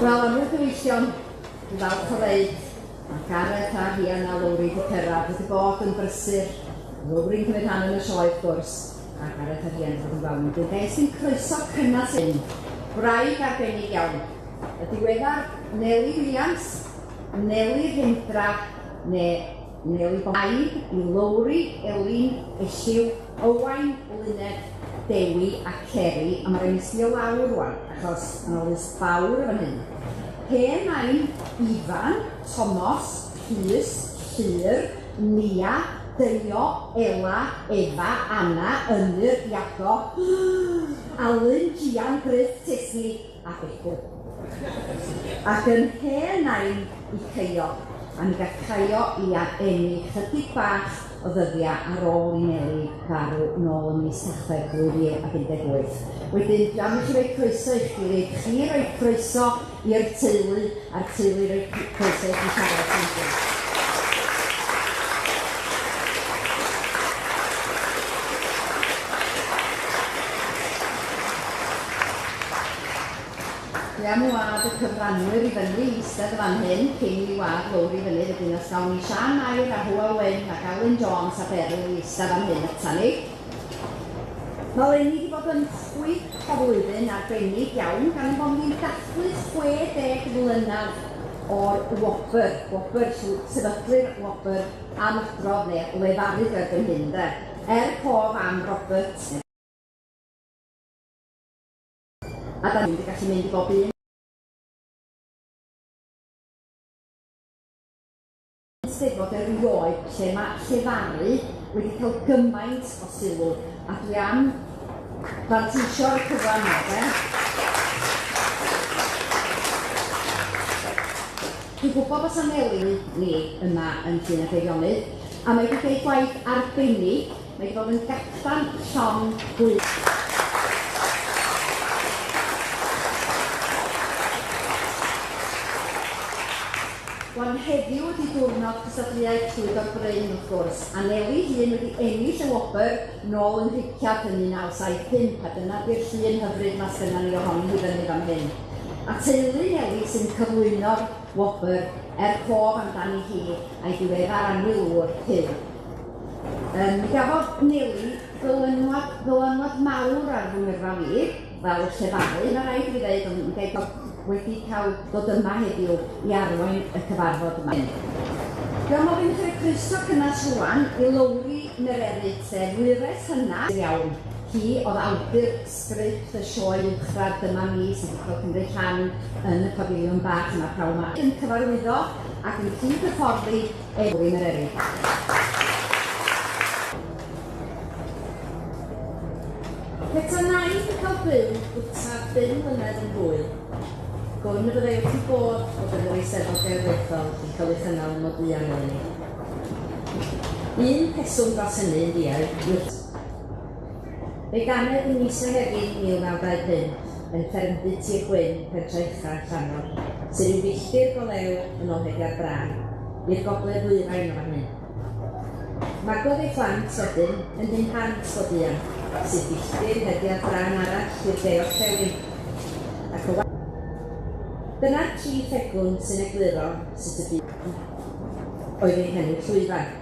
Wel, am y gyfeillion, dwi'n falch o ddeud, mae Gareth a Rhian a Lowri 'di cyrraedd, wedi bod yn brysur. Lowri'n cymryd rhan yn y sioe, wrth gwrs, a Gareth a Rhian wedi bod yn gweld nhw. Dwi'n deud sy'n croeso cynnes hyn, gwraig arbennig iawn. Y diweddar Neli Williams, Neli Rhindra, neu Neli Bonaid i Lowri, Elin, Elliw, Owain, Luned, Dewi a Ceri, a ma' raid mi sbio lawr rŵan, achos ma' 'na list fawr yn fan hyn. Hen Nain, Ifan, Tomos, Rhys, Llŷr, Nia, Deio, Ela, Efa, Anna, Ynyr, Iago, Alun, Jian, Gruff, Tesni a Begw. Ac yn hen Nain i Caio, a mi gath Caio i a eni chydig bach o ddyddiau ar ôl i Neli farw nôl ym mis Tachwedd 2018. Wedyn, dwi am i chi roi croeso i'ch gilydd, chi roi croeso i'r teulu, a'r teulu roi croeso i chi siarad wedyn. Dwi am wadd y cyfranwyr i fyny i eistedd yn fan hyn cyn i mi wadd Lowri i fyny, wedyn os gawn ni Siân Mair a Hywel Wyn ac Alun Jones a Beryl i eistedd fan hyn ata ni. Mae eleni wedi bod yn chwip o flwyddyn arbennig iawn gan ein bod ni'n dathlu 60 mlynedd o'r wobr, wobr sefydlu'r wobr am adrodd neu lefaru erbyn hyn de. Er cof am Robert A da ni'n gallu mynd i bob un Steddfod erioed lle mae llefaru wedi cael gymaint o sylw, a dwi am fanteisio ar y cyfle yma, de. Dwi'n gwybod bod Llanelli ni yma yn Llyn ac Eifionydd, a mae wedi gwneud gwaith arbennig. Mae wedi bod yn gaptan llong gwych. Wan heddiw ydi diwrnod cystadleuaeth Llwyd o'r Bryn wrth gwrs, a Neli hun wedi ennill y wobr nôl yn Rhiciard yn 1975 a dyna di'r llun hyfryd 'ma sgynna ni ohoni hi fyny fan hyn. A teulu Neli sy'n cyflwyno'r wobr er cof amdani hi a'i diweddar annwyl ŵr, Huw. Mi gafodd Neli ddylanwad, ddylanwad mawr ar fy ngyrfa fi, fel llefarydd, ma' raid i fi ddeud, ond yn deud bod wedi cael dod yma heddiw i arwain y cyfarfod yma. Dwi am ofyn i chi roi croeso cynnes rŵan i Lowri Mererid, sef wyres hyna iawn. Hi oedd awdur sgript y sioe uwchradd Dyma Ni sydd wedi cael cymryd rhan yn y pafiliwn bach yma pnawn 'ma. Yn cyfarwyddo ac yn cyd-hyfforddi Lowri Mererid. Petai Nain 'di cael byw gwta bum mlynedd yn fwy, gwn y byddai wrth ei bodd bod yn yr Eisteddfod Genedlaethol yn cael ei chynnal ym Moduan eleni. Un rheswm dros hynny yn ddiau yw'r Fe'i ganed ym mis Mehefin 1925 yn ffermdy Tir Gwyn, Pentre Ucha, Llannor, sydd ryw filltir go lew yn ôl Hediad Brân, i'r gogledd-ddwyrain o fan hyn. Magodd ei phlant, wedyn, yn Nhŷ Pant, Boduan, sydd filltir Hediad Brân arall i'r de-orllewin, ac o Dyna'r tri phegwn sy'n egluro sut y bu oedd ei henw llwyfan.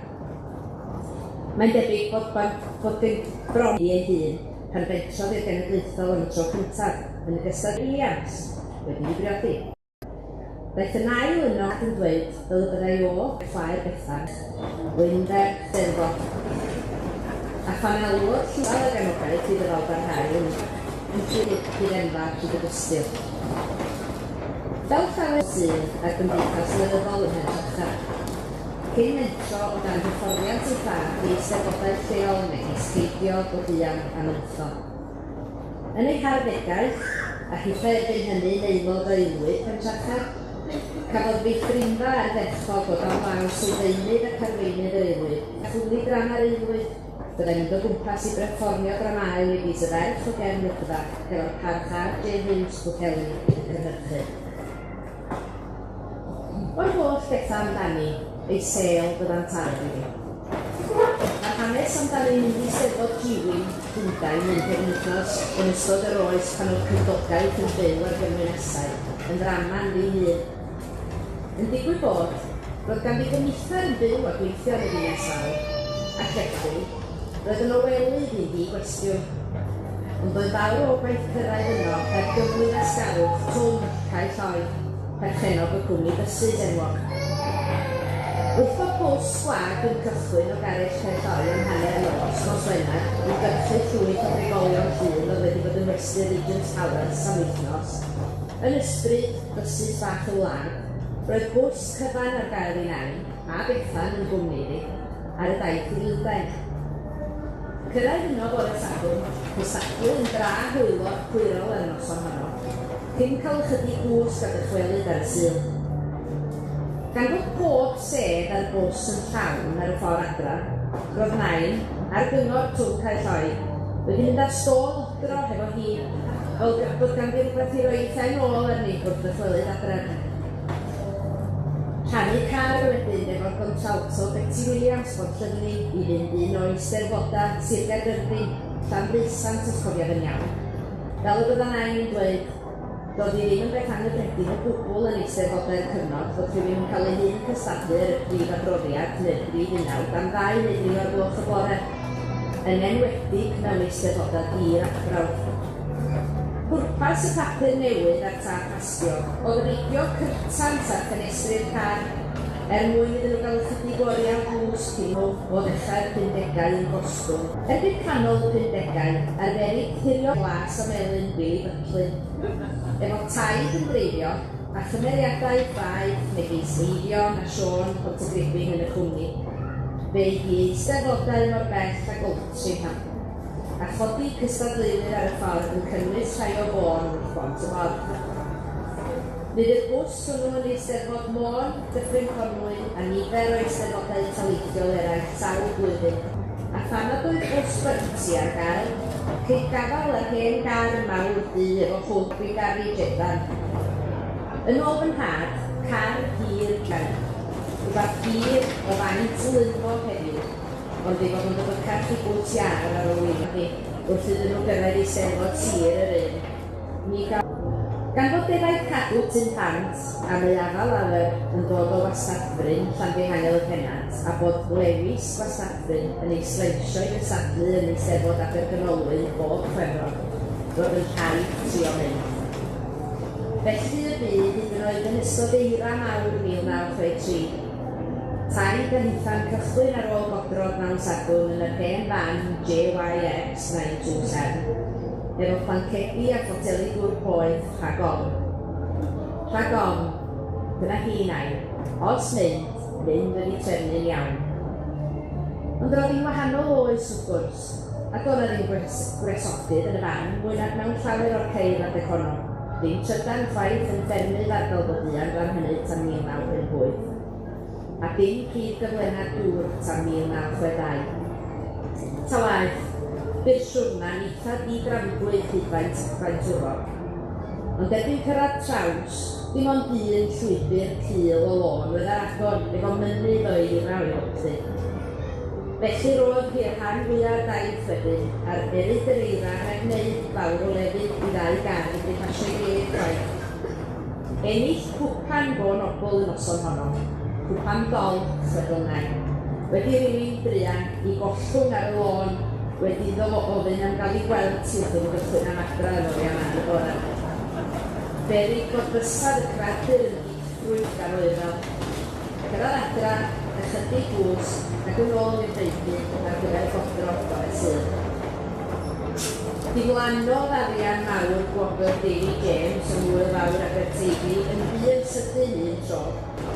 Mae'n debyg bod bod gen bron i ei hun pan fentrodd i'r Genedlaethol am y tro cyntaf yn y gystadleuaeth Williams wedi ei briodi. Daeth yn ail yno ac yn dweud fel y byddai o a'i chwaer Bethan, Wynferch Steddfod. A phan alwodd Llywel y gefnogaeth i ddyfalbarhau yn yn hufenfa Rhyd-y-Bwstil. Fel llawer sydd â'r Gymdeithas Lenyddol ym Mhentrechaf. Cyn mentro o dan hyfforddiant ei thad i eisteddfodau lleol megis Ceidio, Boduan a Mynytho. Yn ei harddegau, a hithau erbyn hynny'n aelod o Aelwyd Pentrechaf, cafodd feithrinfa ardderchog o dan law sylfaenydd ac arweinydd yr Aelwyd, a chwmni drama'r Aelwyd. Byddai'n mynd o gwmpas i berfformio dramâu megis Y Ferch o Gefn Ydfa hefo'r Parch RJ Hughes Pwllheli yn cynhyrchu. O'r holl bethau amdani, ei sêl fyddant arf iddi. Mae'r hanes amdani'n mynd i Steddfod Giwi, Llundain, un penwythnos yn ystod yr oes pan oedd cymdogaeth yn byw ar gymwynasau. yn ddrama ynddi hun. Yn digwydd bod, roedd ganddi gynifer yn byw a gweithio yn y ddinas fawr, ac felly, roedd yn wely iddi ddi-gwestiwn. Ond doedd fawr o obaith cyrraedd yno heb gymwynasgarwch Twm Cae Lloi, perchennog y cwmni bysys enwog. Wrth fod bws gwag yn cychwyn o garej Cae Lloi am hanner nos, nos Wener, i gyrchu llwyth o drigolion Llŷn oedd wedi bod yn westy'r Regent's Palace am wythnos, yn ysbryd bysys bach y wlad, roedd bws cyfan ar gael i Nain, a Bethan yn gwmni iddi, ar y daith i Lundain. Cyrraedd yno bore Sadwrn, cystadlu yn dra hwylog hwyrol ar y noson honno, cyn cael ychydig gwsg a dychwelyd ar y Sul. Gan fod pob sedd ar bws yn llawn ar y ffordd adra, roedd Nain, ar gyngor Twm Cae Lloi, wedi mynd â stôl odro hefo hi, fel bod ganddi rhywbeth i roi ei phen ôl arni wrth ddychwelyd adref. Rhannu car wedyn efo'r contralto Betty Williams Pontllyfni i fynd un o eisteddfodau Sir Gaerfyrddin, Llanfreusant os cofiaf yn iawn. Fel y bydda Nain yn dweud, doedd hi ddim yn beth anghyffredin o gwbl yn eisteddfodau'r cyfnod fod rhywun yn cael ei hun cystadlu ar y prif adroddiad neu'r brif unawd am 2 neu 3 o'r gloch y bore, yn enwedig mewn eisteddfodau di-ragfrawd. Pwrpas y papur newydd a'r tâp pasio oedd rigio cyrtans ar ffenestri'r car er mwyn iddyn nhw gael ychydig o oriau gwsg cyn o ddechrau'r pumdegau yn gostwng. Erbyn canol y pumdegau, arferid hurio glas a melyn Billy Butlin, efo taid yn dreifio a chymeriadau ffraeth megis Eifion a Siôn Pontygribin yn y cwmni. Fe'i hieisteddfodau mor bell ag Altrincham, a chodi cystadleuwyr ar y ffordd yn cynnwys rhai o Fôn wrth Bont y Borth. Fydd y bws hwnnw yn Eisteddfod Môn, Dyffryn Conwy a nifer o eisteddfodau taleithiol eraill sawl blwyddyn, a phan nad oedd bws Bertie ar gael, ceid gafael ar hen gar mawr du efo hwb i garej Edan. Yn ôl fy nhad, car hir gan rhywbeth hir o faint y Lynfo heddiw, ond ei fod yn debycach i gwt iâr ar ôl ei wrth iddyn nhw gyrraedd Eisteddfod Sir yr Urdd. Mi Gan fod defaid cadw Tyn Pant a Neuaddau lawer yn dod o Wastadfryn, Llanfihangel y Pennant, a bod Lewis Gwastadfryn yn ei slensio i gystadlu yn Eisteddfod Abergynolwyn bob Chwefror, roedd yn rhaid trio mynd. Felly y bu hyd yn oed yn ystod eira mawr 1963. Taid a hitha'n cychwyn ar ôl godro bnawn Sadwrn yn yr hen fan JYX 927, efo plancedi a photeli dŵr poeth rhag ofn. Rhag ofn, dyna hi nain, os mynd, mynd wedi trefnu'n iawn. Ond roedd hi'n wahanol oes wrth gwrs, a doedd 'na ddim gwresogydd yn y fan mwy nag mewn llawer o'r ceir adeg honno, ddim trydan chwaith yn ffermydd ardal Boduan ran hynny tan 1958, a dim prif gyflenwad dŵr tan 1962. Ta waeth, bu'r siwrna'n eitha di-dramgwydd hyd faint faint wrog. Ond erbyn cyrraedd Traws, dim ond un llwybr cul o lôn oedd ar agor efo mynydd o eira o'i helpu. Felly roedd hi'r rhan fwya'r daith wedyn ar eryd yr eira rhag wneud fawr o lefydd i ddau gar wedi pasio'i gilydd chwaith. Ennill cwpan go nobl y noson honno, cwpan dol, chwedl nain, wedi rywun druan i gollwng ar y lôn wedi iddo fo ofyn am gael ei gweld ti wrth iddo fo gychwyn am adra yn oriau mân y bore. Beryg bod bysedd y cradur yn ddichrwyth ar oerfel. Cyrraedd adra, ychydig gwsg, ac yn ôl i'r beudy ar gyfer godro bore Sul. Diflannodd arian mawr gwobr David James yng Ngŵyl Fawr Aberteifi yn bur sydyn un tro.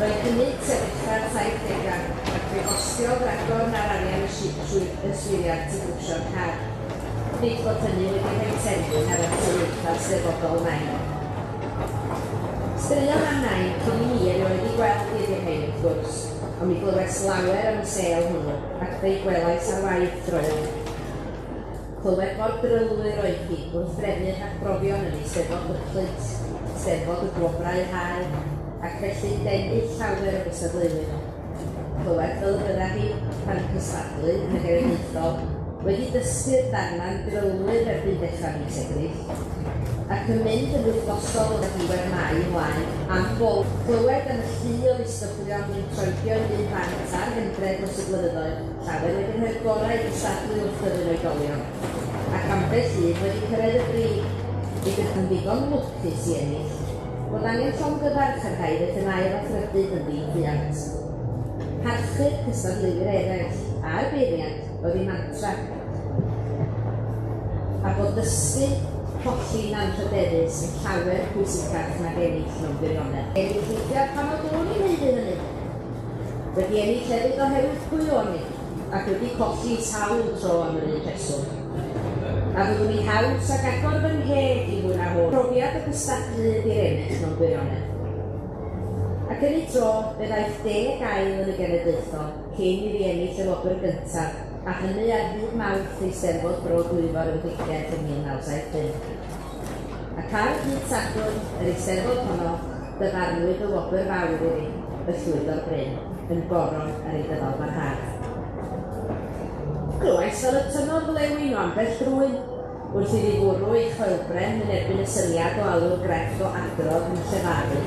Roedd hynny tua ddechrau'r saithdegau, ac fe gostiodd ragor na'r arian trwy yswiriant i drwsio'r car. Nid bod hynny wedi rhoi terfyn ar anturiaethau steddfodol Nain. Straeon am Nain cyn i mi erioed ei gweld hi ydi'r rhain wrth gwrs, ond mi glywais lawer am y sêl hwnnw, ac fe'i gwelais ar waith droeon. Clywed mor drylwyr oedd hi wrth drefnu rhagbrofion yn Eisteddfod Byclynt, Steddfod y Gwobrau Haul, ac felly'n denu llawer o gystadleuwyr. Clywed fel y bydda hi pan yn cystadlu yn y Genedlaethol, Wedi dysgu'r darnau'n drylwyr erbyn dechrau mis Ebrill, ac yn mynd yn wythnosol o ddiwedd Mai ymlaen am bol clywed am y llu o ddisgyblion fu'n troedio i Lyn Pant a'r Hendre dros y blynyddoedd, llawer wedi rhoi'r gorau i gystadlu wrth dyfu'n oedolion, ac ambell un wedi cyrraedd y brig, nid ydych yn ddigon lwcus i ennill, bod angen llongyfarch ar rhai ddaeth yn ail a thrydydd yn ddi-ffuant. Parchu'r cystadleuwyr eraill, a'r beirniad, oedd ei mantra. A bod dysgu colli'n anrhydeddus yn llawer pwysicach nag ennill mewn gwirionedd. Ennill weithiau pan nad o'n i'n haeddu hynny. Wedi ennill hefyd oherwydd pwy o'n i, ac wedi colli sawl tro am yr un rheswm. A fyddwn i haws ag agor fy ngheg i hwn a hwn. Profiad o gystadlu ydi'r ennill mewn gwirionedd. Ac yn ei tro, fe ddaeth deg ail yn y Genedlaethol cyn i fi ennill y wobr gyntaf, a hynny ar ddydd Mawrth Eisteddfod Bro Dwyfor yn Rhigell yn 1975. Ac ar ddydd Sadwrn yr Eisteddfod honno, dyfarnwyd y wobr fawr iddi, y Llwyddo'r Bryn, yn goron ar ei dyfalbarhad. Clywais fel y tynnodd flewyn o ambell drwyn, wrth iddi fwrw ei choelbren yn erbyn y syniad o alw'r grefft o adrodd yn llefaru.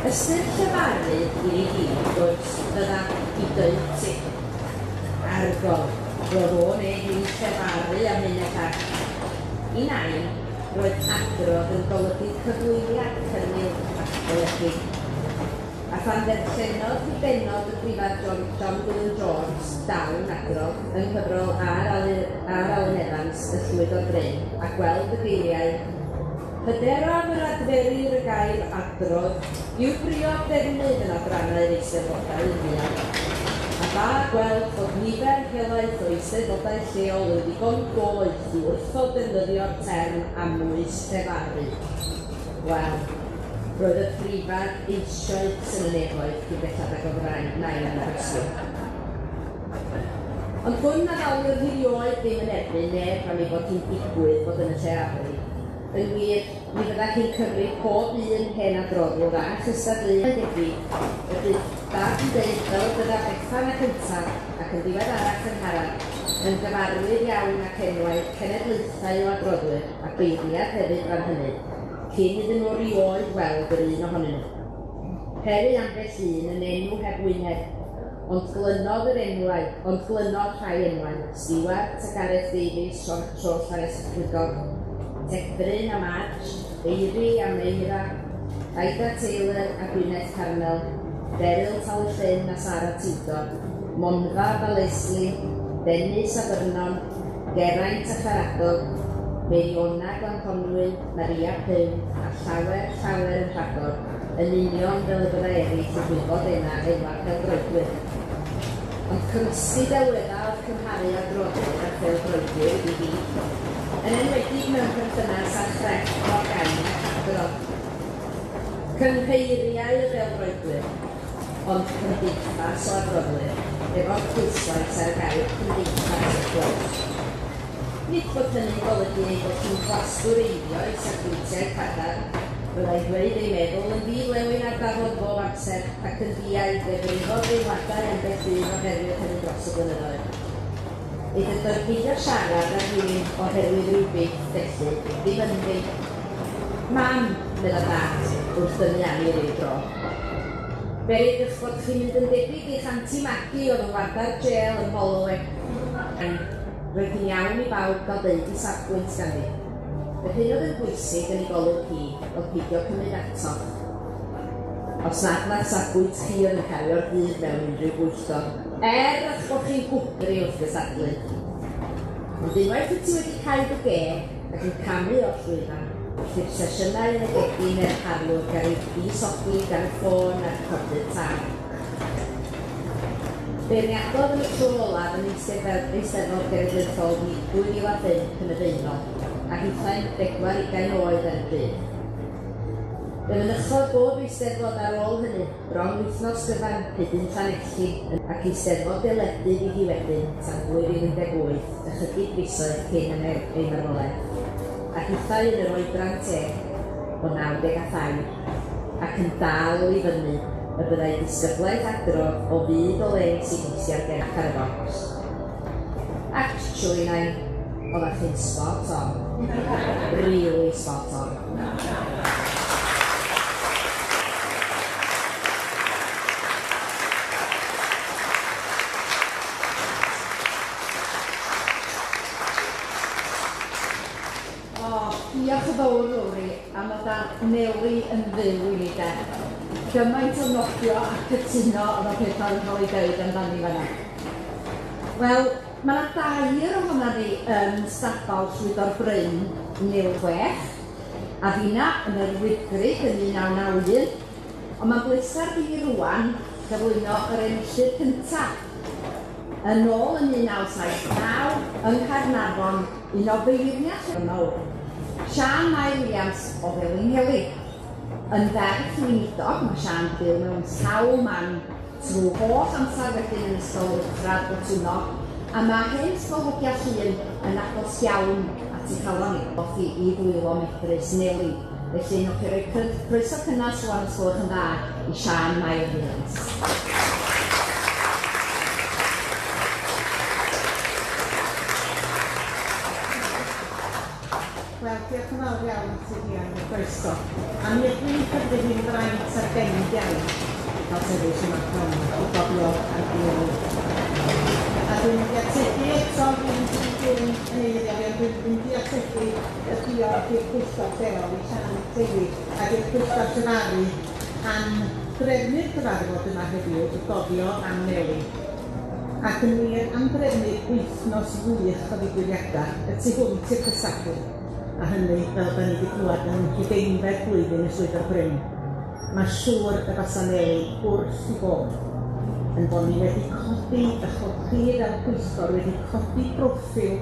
Ystyr llefaru iddi hi, wrth gwrs, fydda i deud ti. Argol, roedd o neu hi'n llefaru am hyn a llall. I Nain, roedd adrodd yn golygu cyflwyniad cynnil ac golygu. A phan ddarllenodd hi bennod y Prifardd John, John Gwilym Jones, Dawn adrodd, yng nghyfrol R. R. Alun Evans, Y Llwyd o'r Bryn, a gweld y geiriau, Hyderaf yr adferir y gair adrodd i'w briod ddefnydd yn adrannau'r eisteddfodau yn fuan. A da gweld bod nifer helaeth o eisteddfodau lleol yn ddigon doeth i wrthod defnyddio'r term amwys llefaru. Wel, roedd y prifardd eisoes yn y nefoedd cyn belled ag oedd rai nain yn bosib. Ond gwn na ddaliodd hi rioed ddim yn erbyn neb am ei bod hi'n digwydd bod yn y lleiafrif. Yn wir, mi fydda hi'n cyfri pob un hen adroddwr a chystadleuaeth yn debyg y bydd Dad yn deud fel y bydda Bethan ac yntaf, ac yn ddiweddarach Angharad, yn gyfarwydd iawn ac enwau cenedlaethau o adroddwyr, a beirniad hefyd fan hynny. Cyn iddyn nhw rioed weld yr un ohonyn nhw. Pery ambell un yn enw heb wyneb, ond glynodd yr enwau, ond glynodd rhai enwau, Stewart a Gareth Davies, tro Llanest Rhugog, Tecbryn a Madge, Eiry a Meira, Aida Taylor a Gwyneth Carmel, Beryl Tal-y-llyn a Sara Tudor, Monfa a Leslie, Dennis a Vernon, Geraint a Charadog, Meiriona Glan Conwy, Maria Pugh, a llawer, llawer yn rhagor, yn union fel y byddai eraill yn gwybod enau enwau pêl-droedwyr. Ond cymysgu delweddau oedd cymharu adroddwyr a phêl-droedwyr iddi hi, yn enwedig mewn perthynas â chrefft mor gain ac adrodd. Cynghreiriau y bêl-droedwyr, ond cymdeithas o adroddwyr, efo'r pwyslais ar y gair cymdeithas wrth gwrs. Nid bod hynny'n golygu ei bod hi'n glastwreiddio ei safbwyntiau cadarn, byddai'n dweud ei meddwl yn ddi-flewyn ar dafod bob amser ac yn ddiau fe frifodd deimladau ambell un oherwydd hynny dros y blynyddoedd. Ei dydoedd peidio siarad â rhywun oherwydd rhyw beth felly, ddim ynddi. Mam, medda Dad wrth dynnu arni ryw dro. Beryg ych bod chi'n mynd yn debyg i'ch Anti Magi oedd yn wardar jêl yn Holloway. Roedd hi'n iawn i bawb gael deud eu safbwynt ganddi. Yr hyn oedd yn bwysig yn ei golwg hi oedd peidio cymryd ato. Os nad mae'r safbwynt chi oedd yn cario'r dydd mewn unrhyw bwyllgor, er eich bod chi'n gwbri wrth gystadlu. Ond unwaith wyt ti wedi cau dy geg ac yn camu o'r llwyfan, wrth i'r sesiynau yn y gegin neu'r parlwr gael eu disodli gan y ffôn a'r recordydd tân. Beirniadodd yn y tro olaf yn Eisteddfod Genedlaethol 2005 yn y Faenol, a hithau'n bedwar ugain oed ar y pryd. Fe fynychodd bob Eisteddfod ar ôl hynny, bron wythnos gyfan, hyd yn Llanelli, ac Eisteddfod deledu fydd hi wedyn tan 2018, ychydig fisoedd cyn ei marwolaeth, a hithau yn yr oedran teg o 93, ac yn dal i fyny y byddai disgyblaeth adrodd o fudd o les i Glistiau'r Gerch ar y bocs. Actually, Nain, oeddach chi'n spot on. Really spot on. O, diolch yn fawr, Lowri, am ddod â Neli yn fyw i ni de. Gymaint o nodio a cytuno efo pethau yn cael ei deud amdani fan'na. Wel, ma' 'na dair ohona ni yn stabal Llwyddo'r Bryn 1006, a finna yn yr Wyddgrug yn 1991, ond ma'n bleser gen i rŵan gyflwyno yr enillydd cynta. Yn ôl yn 1979, yng Nghaernarfon, un o feirniaid y mawr, Siân Mai Williams o Felinheli. Yn ferch i weinidog, mae Siân 'di byw mewn sawl man trwy holl amser wedyn yn Ysgol Uwchradd Botwnnog, a mae hen Ysgol Hogia Llŷn yn agos iawn at ei chalon hi. Wrth i ddwylo medrus Neli. Felly, wnewch chi roi croeso cynnes rŵan os gwelwch yn dda i Siân Mair Williams. Wel, diolch yn fawr iawn i ti Rhian am y croeso. A mi ydw i'n cymryd hi'n fraint arbennig iawn i cael sefyll yma pnawn 'ma i gofio am Neli. A dwi'n mynd i ategu eto, dwi'n dwi'n yn eiriau fi, ond dwi'n mynd i ategu y diolch i'r pwyllgor lleol, i Siân Tewi ac i'r pwyllgor llefaru am drefnu'r cyfarfod yma heddiw i gofio am Neli. Ac yn wir am drefnu wythnos wych o ddigwyddiadau y tu hwnt i'r cystadlu, a hynny, fel da ni wedi clywed, yn ugeinfed blwyddyn y Llwyddo'r Bryn. Mae siŵr y basa Neli wrth i bodd yn bod ni wedi codi, eich bod chi fel pwyllgor wedi codi proffil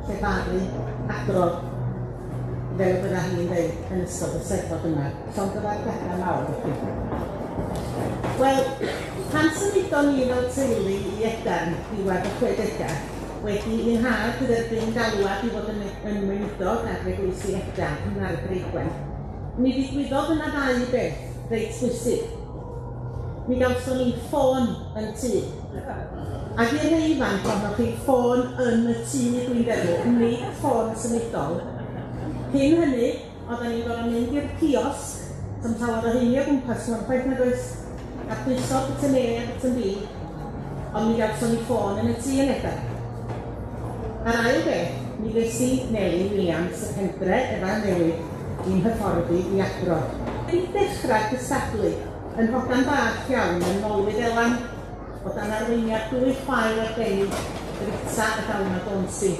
llefaru, adrodd, fel y bydda hi'n ddeud yn ystod y Steddfod yma. Llongyfarchiadau mawr i chi. Wel, pan symudon ni fel teulu i Edarn ddiwedd y chwedegau, wedi i 'nhad dderbyn galwad i fod yn yn weinidog ar eglwysi Edarn yn Argreigwen, mi ddigwyddodd yna ddau beth reit bwysig. Mi gawson ni ffôn yn tŷ. Ac i'r rhei ifanc ohonoch chi, ffôn yn y tŷ dwi'n feddwl, nid ffôn symudol. Cyn hynny, oedden ni'n gorfod mynd i'r kiosk, do'm llawer o rheini o gwmpas rŵan chwaith nag oes, a pwyso botwm A a botwm B, ond mi gawson ni ffôn yn y tŷ yn Eden. A'r ail beth, mi ges i Neli Williams y Pendre efa newydd i'n hyfforddi i adrodd. Wedi dechrau cystadlu yn hogan bach iawn yn Nolwyd Elan, o dan arweiniad dwy chwaer arbennig, Rita a Dawna Dauncey.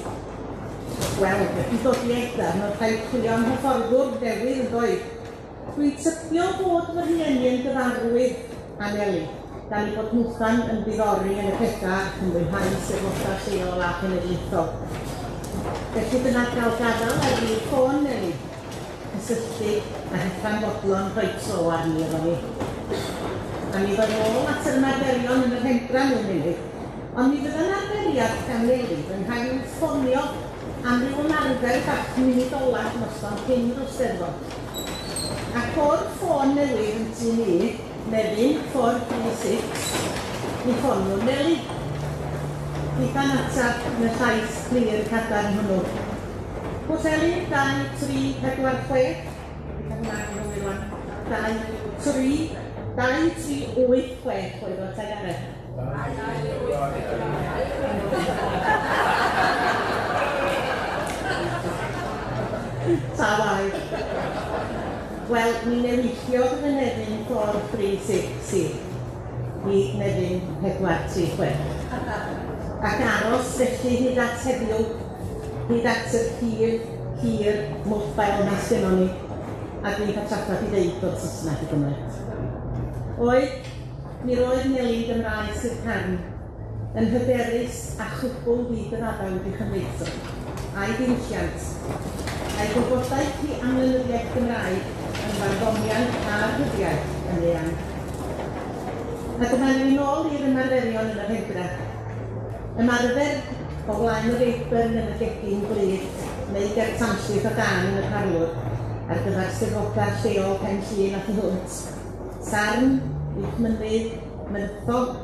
Wel, wedi dod i Edarn, oedd rhaid chwilio am hyfforddwr newydd yn doedd? Dwi'n tybio bod fy rhieni yn gyfarwydd â Neli, gan eu bod nhwthan yn diddori yn y pethau ac yn mwynhau Eisteddfodau lleol a chenedlaethol. Felly dyna gael gafael ar rif ffôn Neli. Cysylltu a hithau'n fodlon rhoi tro arni efo ni. A mi ddoi nôl at yr ymarferion yn yr Hendra mewn munud, ond mi fydda'n arferiad gan Neli fy nghael i'n ffonio am ryw ymarfer bach munud olaf noson cyn yr Eisteddfod. Ac o'r ffôn newydd yn tŷ ni, Nefyn 436, mi ffoniwn Neli. Hithau'n atab yn y llais clir cadarn hwnnw. Pwllheli, 2, 3, 4, 6. Dwi'n cael hwnna'n anghywir rwan. 2, 3, 2, 3, 8, 6 oedd o, ta Gareth? Ta waeth. Wel, mi newidiodd fy Nefyn 4, 3, 6 i i Nefyn 4, 3, 6. Ac aros felly hyd at heddiw. Hyd at yr hir, hir mobile 'na sgennon ni, a dwi'n cael trafferth i ddeud bod Saesneg i gymaint. Oedd, mi roedd Neli'n Gymraes i'r carn, yn hyderus a chwbl ddi-gyfaddawd i Chymreictod, a'i diwylliant, a'i gwybodaeth hi am lenyddiaeth Gymraeg yn farddoniaeth a rhyddiaith yn eang. A dyma ni'n ôl i'r ymarferion yn yr Hendre. Ymarfer o flaen y Rayburn yn y gegin glyd neu ger tanllwyth o dân yn y parlwr ar gyfer Steddfodau lleol Pen Llŷn a thu hwnt, Sarn, Uwchmynydd, Mynythog,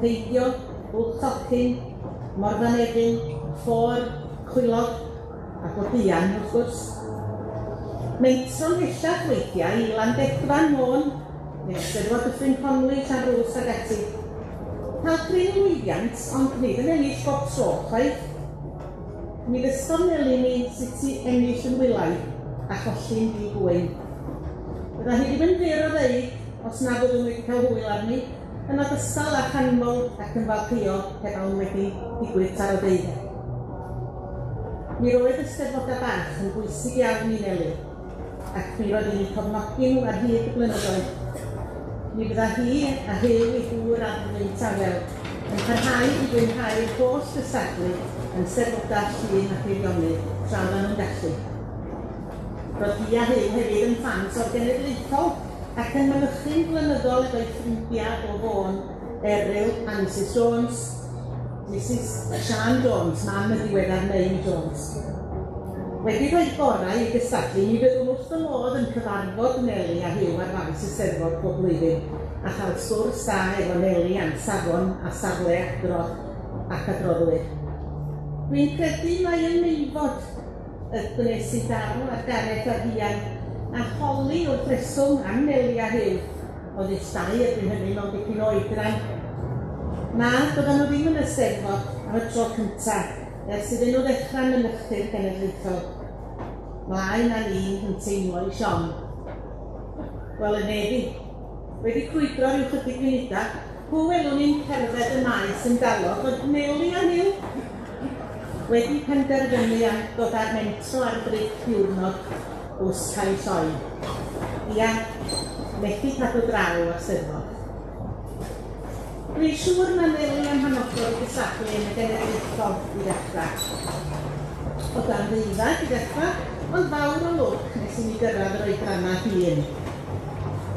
Ceidio, Bwlch Tocyn, Morfa Nefyn, Ffôr, Chwilog, a Boduan wrth gwrs. Mentro ymhellach weithiau i Landegfan, Môn, neu Eisteddfod Dyffryn Conwy, Llanrwst ac ati. Cael cryn lwyddiant, ond nid yn ennill bob tro chwaith. Mi ddysgodd Neli mi sut i ennill yn wylaidd a cholli'n ddi-gwyn. Fydda hi ddim yn fyr o ddeud os na fyddwn wedi cael hwyl arni, yn ogystal â chanmol ac ymfalchïo pe bawn wedi digwydd taro deuddeg. Mi roedd y Steddfodau bach yn bwysig iawn i Neli, ac mi roedd hi'n eu cofnodi nhw ar hyd y blynyddoedd. Mi fydda hi a Huw ei gŵr Arfyn Tawel yn parhau i fwynhau'r holl gystadlu yn Steddfodau Llŷn a Feirionnydd tra oeddan nhw'n gallu. Roedd hi a Huw hefyd yn ffans o'r Genedlaethol ac yn mynychu'n flynyddol efo'u ffrindiau o Fôn, Eryl a Misus Jones, Misus Siân Jones, mam y diweddar Nain Jones. Wedi rhoi'r gorau i gystadlu, mi fyddwn wrth fy modd yn cyfarfod Neli a Huw ar faes y Steddfod pob blwyddyn a chael sgwrs da efo Neli am safon a safle adrodd ac adroddwyr. Dwi'n credu mai yn Meifod y gwnes i daro ar Gareth a Rhian a holi wrth reswm am Neli a Huw, oedd ill dau erbyn hynny mewn dipyn o oedran. Na, doeddan nhw ddim yn y Steddfod am y tro cyntaf. Ers iddyn nhw ddechrau mynychu'r Genedlaethol. Mlaen â ni yn teimlo i siom. Wel, y Navy. Wedi crwydro rhyw chydig funudau, pw welwn ni'n cerdded y maes yn dalog oedd Neli a Huw. Wedi penderfynu am dod â'r mentro ar drip diwrnod bws cael lloi. Ia, methu cadw draw o'r Steddfod. Dwi'n siŵr na Neli am hanfodol i gystadlu yn y Genedlaethol i ddechrau. O dan ddeuddeg i ddechrau, ond fawr o lwc nes i mi gyrraedd yr oedrannau hŷn.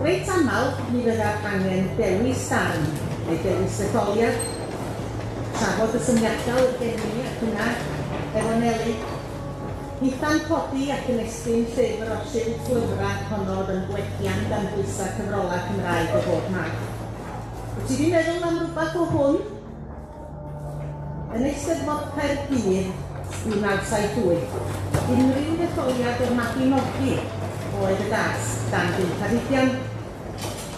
Reit aml, mi fyddaf angen dewis darn, neu dewis detholiad, trafod y syniadau oedd gen i ac yna, efo Neli. Hitha'n codi ac yn estyn llyfr o'r silff lyfrau honno oedd yn gwegian dan bwysau cyfrolau Cymraeg o bob math. Wyt ti 'di meddwl am rywbeth o hwn? Yn Eisteddfod Caerdydd 1978, unrhyw ddetholiad o'r Mabinogi oedd y dasg dan Bump ar Hugain.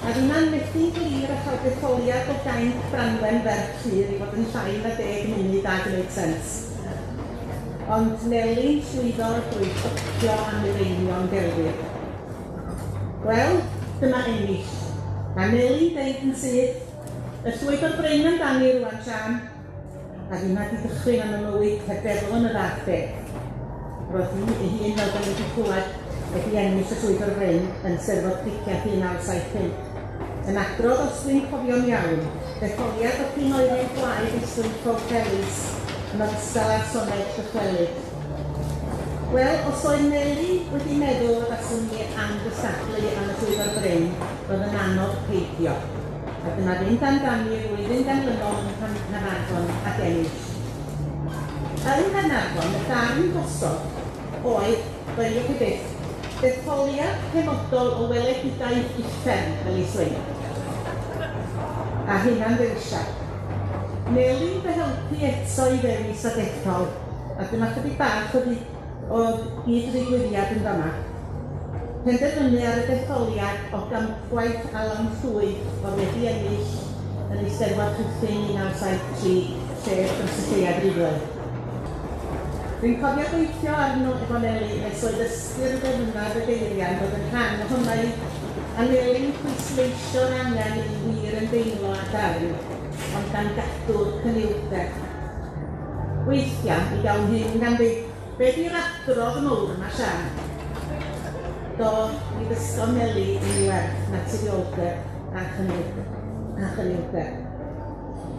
A finna'n methu'n glir â chael detholiad o gainc Branwen ferch Llŷr i fod yn llai na deg munud a gwneud sens. Ond Neli'n llwyddo drwy tocio a mireinio'n gelfydd. Wel, dyma ennill. A Neli'n deud yn syth, Y llwyd o'r bryn amdani rŵan, Siân. A finna 'di dychryn am y mywyd heb feddwl am y fath beth. Roedd hi ei hun, fel 'dan ni 'di clywed, wedi ennill y llwyd o'r fryn yn Steddfod Cricieth 1975. Yn adrodd, os dwi'n cofio'n iawn, detholiad o p'un oedd ein gwaed Islwyn Ffowc Elis yn ogystal â'r soned Dychwelyd. Wel, os oedd Neli wedi meddwl y baswn i am gystadlu am y Llwyd o'r Bryn, roedd yn anodd peidio. A dyma fynd amdani y flwyddyn ganlynol yng Nghaernarfon ac ennill. Yng Nghaernarfon, y darn gosod oedd, coeliwch chi byth, detholiad penodol o weledigaeth uffern, fel ei swein. A hunan ddewisiad. Neli'n fy helpu eto i ddewis a dethol. A dyma chydig bach o o gyd-ddigwyddiad yn fama. Penderfynu ar y detholiad o gampwaith Alan Llwyd oedd wedi ennill yn Eisteddfod Rhuthun 1973, sef Dros y Lleuad Rhifedd. Dwi'n cofio gweithio arno efo Neli nes oedd ystyr ddefnydd y geiriau'n dod yn rhan ohona i, a Neli'n pwysleisio'r angen i wir ymdeimlo â darn, ond gan gadw'r cyniwrdeb. Weithiau, mi gawn hyn gan ddeud, be di'r adrodd mowr 'ma Siân? Do, mi ddysgodd Neli i mi werth naturioldeb a a chynildeb.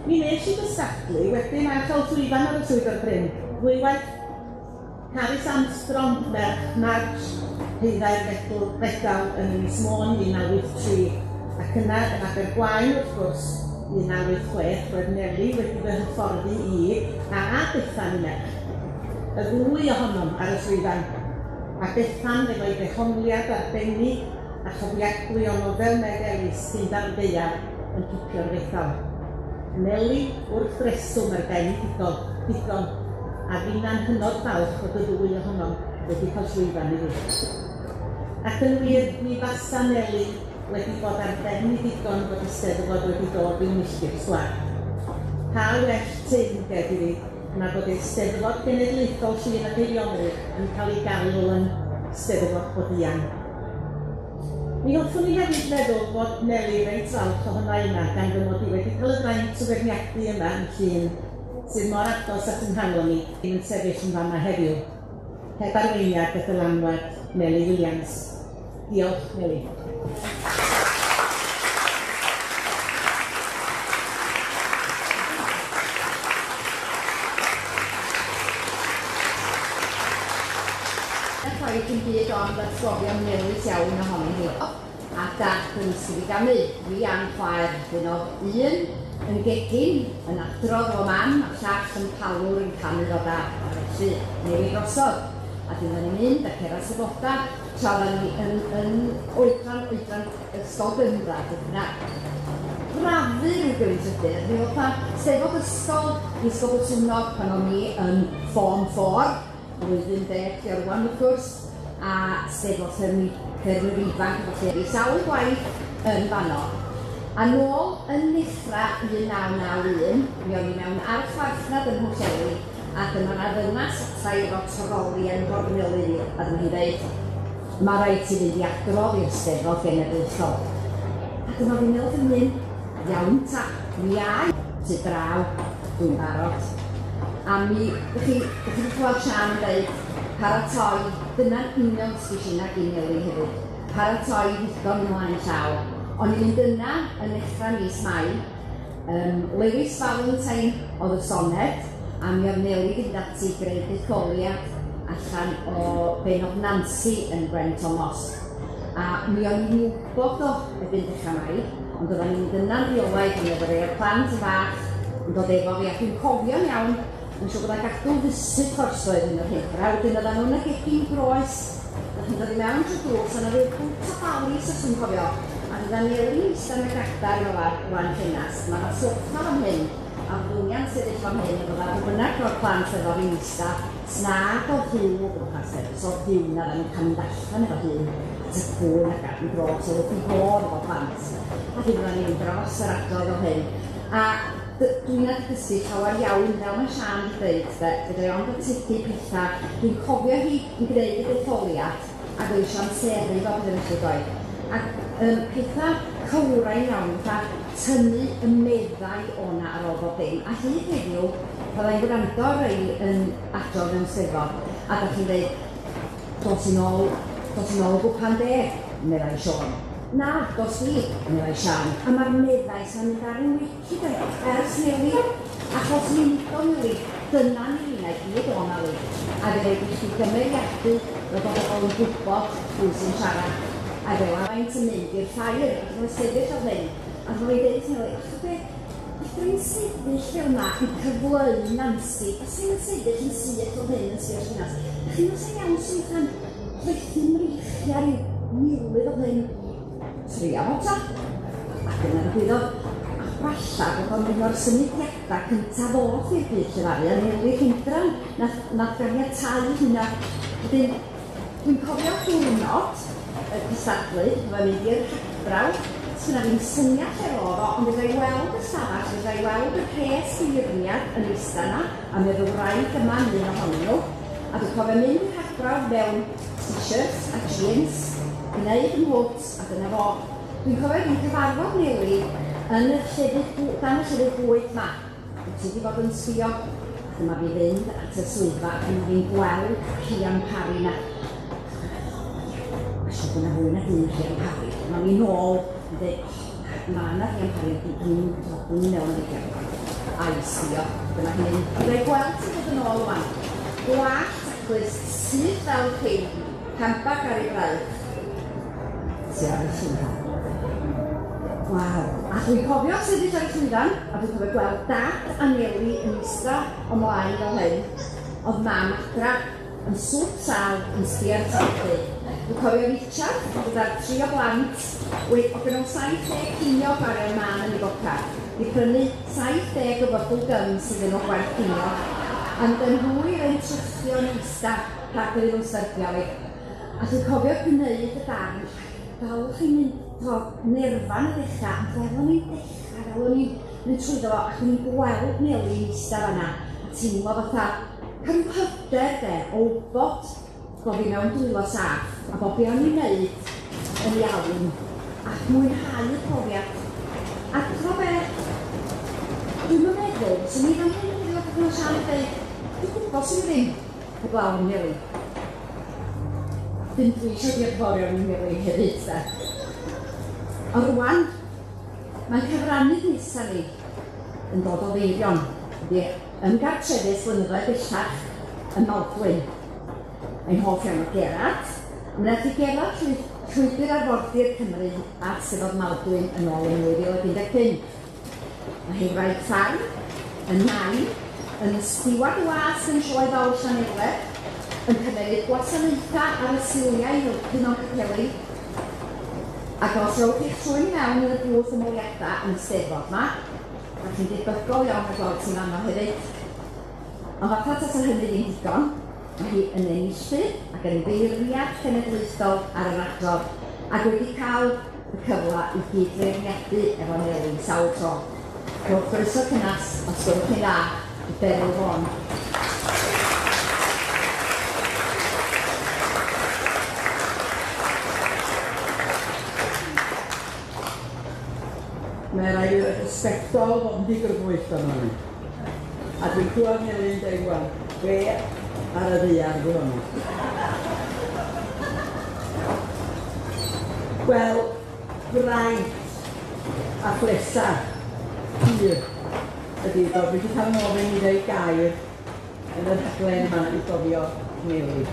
Mi wnes i gystadlu wedyn a chael llwyfan ar y Llwybr Bryn, ddwywaith. Carys Armstrong, merch Marge, haeddai'r fedl fedal yn Ynys Môn 1983, ac yna yn Abergwaun wrth gwrs, 1986, roedd Neli wedi fy hyfforddi i a Bethan i merch. Y ddwy ohonom ar y llwyfan, a Bethan efo'i dehongliad arbennig a chofiadwy o nofel Meg Elis cyn Darngaeaf yn cipio'r fedal. Neli wrth reswm ar ben digon, digon. A finna'n hynod falch fod y ddwy ohonom wedi cael llwyfan iddi. Ac yn wir, mi fasa Neli wedi bod ar ben ei ddigon bod y Steddfod wedi dod i'w milltir sgwâr. Pa well teyrnged iddi na bod Eisteddfod Genedlaethol Llŷn ac Eifionydd yn cael ei galw yn Steddfod Bodian. Mi hoffwn i hefyd feddwl bod Neli reit falch ohona i yma gan fy mod i wedi cael y fraint o feirniadu yma yn Llŷn, sydd mor agos at 'y nghalon i, yn sefyll yn fama heddiw, heb arweiniad a dylanwad Neli Williams. Diolch, Neli. Na chwaith dim byd ond atgofion melys iawn ohoni hi. A dad yn ysgol i gamu, fi a'm chwaer, wedyn o'dd un yn gegin yn adrodd efo mam a'r llall yn palwr yn canu efo dad, a felly Neli drosodd. A 'dyn oddan ni'n mynd ac Eras y Boda tra oddan ni yn yn oedran oedran ysgol gynradd beth bynnag. Crafu ryw gymaint ydyn, mi oedd fatha Steddfod ysgol i Ysgol Botwnnog pan o'n i yn Form 4, blwyddyn deg lle rwan wrth gwrs, a Steddfod Ffermwyr, Ffermwyr Ifanc a felly. Sawl gwaith yn fanno. A nôl yn nechra 1991, mi o'n i mewn archfarchnad ym Mhwllheli, a dyma 'na ddynas ata i efo troli yn nghornel iddi, a dyma hi'n ddeud, Ma' raid ti fynd i adrodd i'r Steddfod Genedlaethol. A dyma fi'n meddwl fy hun, iawn ta, mi a i tu draw, dwi'n barod. A mi, dych chi, dych chi 'di clywed Siân yn deud, paratoi, dyna'n union ddysgais inna gin Elin hefyd, paratoi ddigon ymlaen llaw. O'n i'n mynd yna yn nechra mis Mai, Lewis Valentine oedd y soned, a mi oedd Neli 'di mynd ati i greu detholiad allan o bennod Nansi yn Gwen Tomos. A mi o'n i'n wybod o erbyn dechrau Mai, ond oeddan ni'n mynd yna'n rheolaidd, mi oedd rhai o'r plant yn fach yn dod efo fi, a dwi'n cofio'n iawn, yn siŵr bod 'na gadw fisit gorsoedd yn yr Hindra, wedyn oeddan nhw yn y gegin groes, Dach chi'n dod i mewn trwy drws a 'na ryw cwt o balis os dwi'n cofio, a fydda Neli'n ista yn y gadar fel 'a rwan ffenast, ma' 'na soffa fan hyn, a fyddwn sefyll fan hyn a fydda pwy bynnag o'r plant efo fi'n ista, 'sna o'dd Huw o gwmpas de, os o'dd Huw 'na oddan nhw'n ca'l mynd allan efo Huw at y cŵn ac ar dros, o'dd wrth 'i bodd efo plant, a wedyn fyddan ni'n mynd dros yr adrodd fel hyn, a Dwi'n dysgu llawer iawn, fel mae Siân 'di deud de, fedra i ond ategu petha, dwi'n cofio hi yn gneud y detholiad ac oedd isio amseru fo petha felly doedd? Ac petha cywrain iawn, fatha tynnu y meddau o 'na ar ôl bob dim, a hyd heddiw fydda i'n gwrando ar rei yn adrodd mewn Steddfod a dach chi'n deud Dos yn ôl, dos yn ôl o gwpan de, meddai Siôn. Na, dos di, meddai Siân, a mae'r meddau 'sa'n mynd ar 'y ngwici de, ers Neli, achos mi wnaethon Neli, dyna ni 'na i gyd o 'na li, a fe raid i chdi gymeriadu fel bod bobl yn gwybod pwy sy'n siarad, a fel 'a faint yn mynd i'r ffair, a dyma fo'n sefyll fel hyn, a dyma fi'n deud wrth Neli, 'Ych be, fedra i'm sefyll fel 'na yn cyfleu Nansi, os fi'n sefyll yn syth fel hyn yn sbio ar llinell, dach chi'n meddwl sa'n iawn 'swn i'n fatha'n plethu mreichiau ryw milydd fel hyn? Tria fo ta! A dyna ddigwyddodd. A falla bod o'n un o'r symudiadau cyntaf ddoth i'r byd llefaru, a Neli Llundran nath, nath ganiatáu hynna. Wedyn, dwi'n cofio diwrnod y cystadlu, fydda i'n mynd i'r rhagfrawd, sgynna fi'm syniad lle roedd o, ond fedra i weld y stafell, fedra i weld y rhes feirniad yn eista 'na, a mi oedd y wraig yma yn un ohonyn nhw, a dwi'n cofio mynd i'r rhagbrawf mewn t-shirt a jeans, gwneud 'y nghwt, a dyna fo. Dwi'n cofio fi'n cyfarfod Neli yn y llefydd bw- dan y llefydd bwyd 'ma. Wyt ti 'di bod yn sbio? A dyma fi fynd at y swyddfa a dyma fi'n gweld Rhian Parry 'na. Mae'n siŵr bod 'na fwy nag un Rhian Parry. Dyma fi nôl yn dweud, oh, ma' 'na Rhian Parry, ond dwi'n dwi'n meddwl na Rhian Parry. A i sbio, dyma hi'n mynd, fydda i gweld ti'n dod yn ôl ŵan. Gwallt taclus, syth fel rhein, handbag ar ei braich. Ti ar y llwyfan. Waw. A dwi'n cofio sefyll ar y llwyfan, a dwi'n cofio gweld Dad a Neli yn ista o mlaen fel hyn. Oedd Mam adra yn sŵp sâl yn sbio ar y teledu. Dwi'n cofio Richard gyda'r tri o blant, we- oedd gynno fo 70 ceiniog o arian mân yn ei bocad. 'Di prynu 70 o bubble gums iddyn nhw gwerth ceiniog. Ond yn hwyr ein trychion eista rhag iddyn nhw syrthio fi. A dwi'n cofio gwneud y darn, fel chi'n mynd, t'mo', nerfan i ddechra, ond fel o'n i'n dechra, fel o'n i'n mynd trwyddo fo, ac o'n i'n gweld Neli'n eista fan'na, a teimlo fatha, cael rhyw hyder de, o wybod bo' fi mewn dwylo saff, a bo' be o'n i'n neud yn iawn, ac mwynhau y profiad. A t'mo' be', dwi'm yn meddwl, swn i fan hyn heddiw ac yn siarad a deud, dwi'n gwybod swn i ddim heblaw am Neli. Dim dwi eisiau diolch yn fawr iawn i Neli hefyd, de. Ond rwan, mae'n cyfrannu nesa ni yn dod o Feirion, ydi ymgartrefus blynyddoedd bellach yn Maldwyn. Mae'n hoff iawn o Gerard, a mi nath hi gerdded llwybr arfordir Cymru at Steddfod Maldwyn yn ôl yn 2015. Mae hi'n wraig ffarm, yn nain, yn stiward y wasg yn Sioe Fawr Llanelwedd, yn cymeryd gwasanaethau ar y Suliau i helpu mewn capeli, ac os rowch chi'ch trwyn i mewn yn y bwth ymholiadau yn y Steddfod 'ma, dach chi'n debygol iawn o gweld hi'n fanno hefyd. Ond fatha tasa hynny ddim digon, mae hi yn enillydd ac yn feirniad cenedlaethol ar yr adrodd, ac wedi cael y cyfle i gyd-feirniadu efo Neli sawl tro. Rhowch groeso cynnas, os gwelwch chi'n dda, i Beryl Vaughan. Mae rai o'r sbectol fod yn ddigrybwyll arno ni. A dwi'n clywed Neli'n deud ŵan, be ar y ddaear 'di hwnna? Wel, braint a phlesar pur ydi bod wedi cael 'yn ofyn i ddeud gair yn y rhaglen yma i gofio Neli.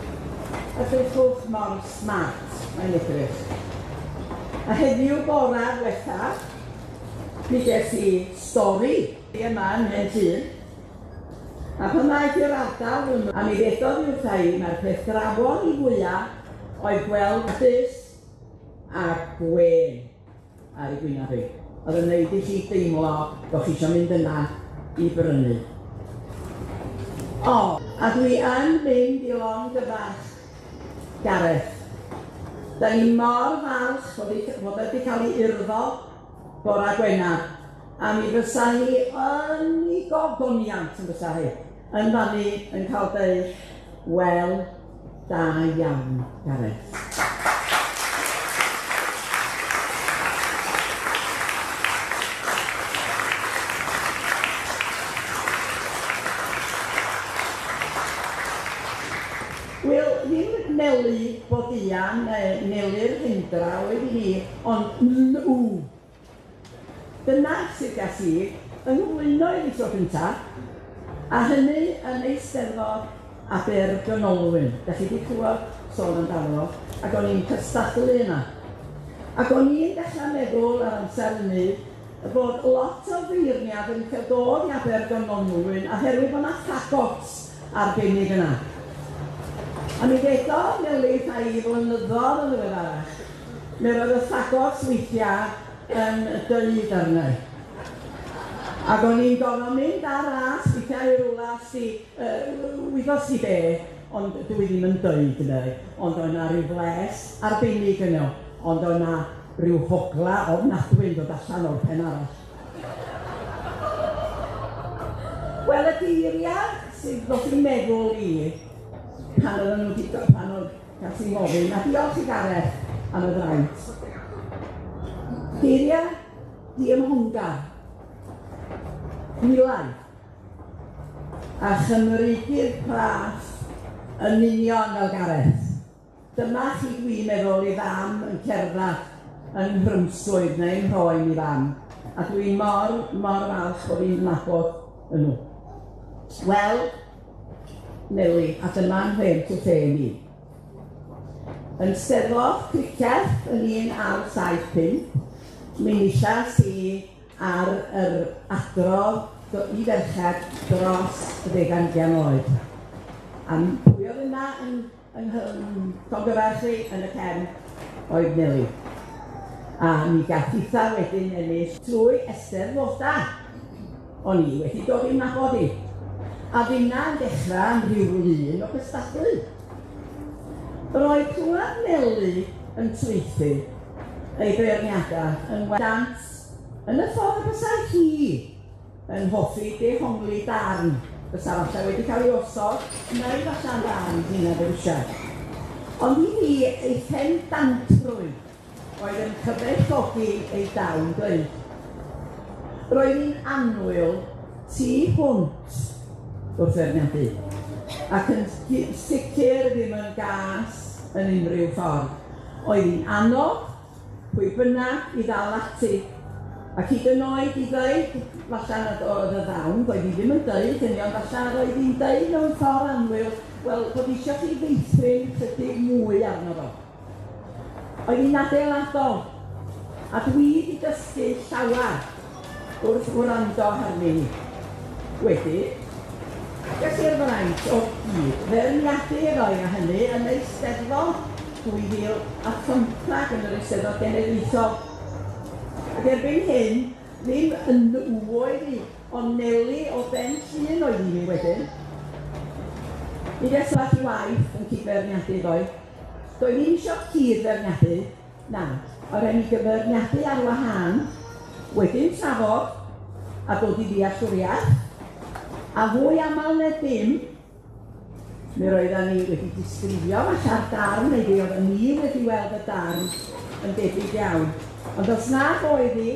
Edrychwch mor smart mae'n edrych. A heddiw bora ddiwetha, mi ges i stori yma yn Mhen Llŷn, a pan ddaeth i'r ardal hwnnw, a mi ddedodd hi wrtha i mai'r peth grafon i fwya oedd gweld bys a gwên ar ei gwynab hi. Oedd yn neud i chi deimlo bo' chi isio mynd yna i brynu. O, a dwi yn mynd i longyfarch Gareth. Da ni mor falch bod 'i bod o 'di ca'l 'i urddo bora Gwenar, a mi fysa hi yn 'i gogoniant yn fysa hi, yn fannu yn ca'l deud, wel, da iawn, Gareth. Wel, ddim Neli Bodian neu Neli'r Hendra oedd hi, ond N-W. Dyna sut gas i yng nghyflwyno iddi tro cynta, a hynny yn Eisteddfod Abergynolwyn. Dach chi 'di clywed sôn amdano fo, ac o'n i'n cystadlu yna. Ac o'n i'n dechra meddwl ar amser hynny bod lot o feirniad yn licio dod i Abergynolwyn oherwydd bo' 'na ffagots arbennig yna. A mi ddedodd Neli wrtha i flynyddodd yn ddiweddarach, mi roedd y ffagots weithia' yn deud arna i. Ac o'n i'n gorfod mynd ar ras weithia' i rwla sy wythnos i be, ond dwi ddim yn deud ynde, ond oedd 'na ryw fles arbennig yno, ond oedd 'na ryw hogla ofnadwy yn dod allan o'r pen arall. Wel, y geiria' sydd ddod i'n meddwl i pan oedden nhw 'di pan oedd gas i ngofyn, a diolch i Gareth am y fraint. Geiria' diymhongar, gwylaidd, a Chymreigydd praff yn union fel Gareth. Dyma chi dwi'n meddwl i fam yn cerddad yn nhrymswydd neu'n rhoen i fam, a dwi mor, mor falch bod fi'n nabod y nhw. Wel, Neli, a dyma'n claim to fame i. Yn Steddfod Cricieth yn 1975, mi enillas i ar yr adrodd i ferched dros y ddeg ugain oed. A pwy oedd yna yn yn llongyfarch chi yn y cefn oedd Neli. A mi gath hitha wedyn ennill trwy Eisteddfoda. O'n i wedi dod i'w nabod hi. A finna yn dechrau am ryw lun o gystadlu. Roedd clywed Meli yn traethu ei beirniadau yn dant yn y ffordd y bysa hi yn hoffi dehongli darn fysa falle wedi cael ei osod neu falla'n ddarn hynna ddewisiad. Ond i fi ei phendantrwydd oedd yn cyfoethogi ei dawn dweud. Roedd hi'n annwyl tu hwnt wrth feirniadu, ac yn sicr ddim yn gas yn unrhyw ffordd. Oedd hi'n annog pwy bynnag i ddal ati, ac hyd yn oed i ddeud falla nad oedd y ddawn, doedd hi ddim yn deud hynny, ond falla roedd hi'n deud mewn ffordd annwyl, wel, bod eisiau chi feithrin chydig mwy arno fo. Oedd hi'n adeiladol, a dwi wedi dysgu llawer wrth wrando arni hi. Wedi, ges i'r fraint o gyd feirniadu efo'i a hynny yn Eisteddfod 2015 yn yr Eisteddfod Genedlaethol. Ac erbyn hyn, ddim yn nhw oedd hi, ond Neli o Ben Llŷn oedd hi wedyn. Mi ges i waith yn cydfeirniadu ddoe. Doedd ddim isio cyd-feirniadu, na, oedd rhaid mi gyfeirniadu ar wahân, wedyn trafod a dod i ddealltwriaeth, a fwy aml na dim, mi roeddan ni wedi disgrifio falla'r darn, neu mi oeddan ni wedi weld y darn yn debyg iawn. Ond os nad oedd hi,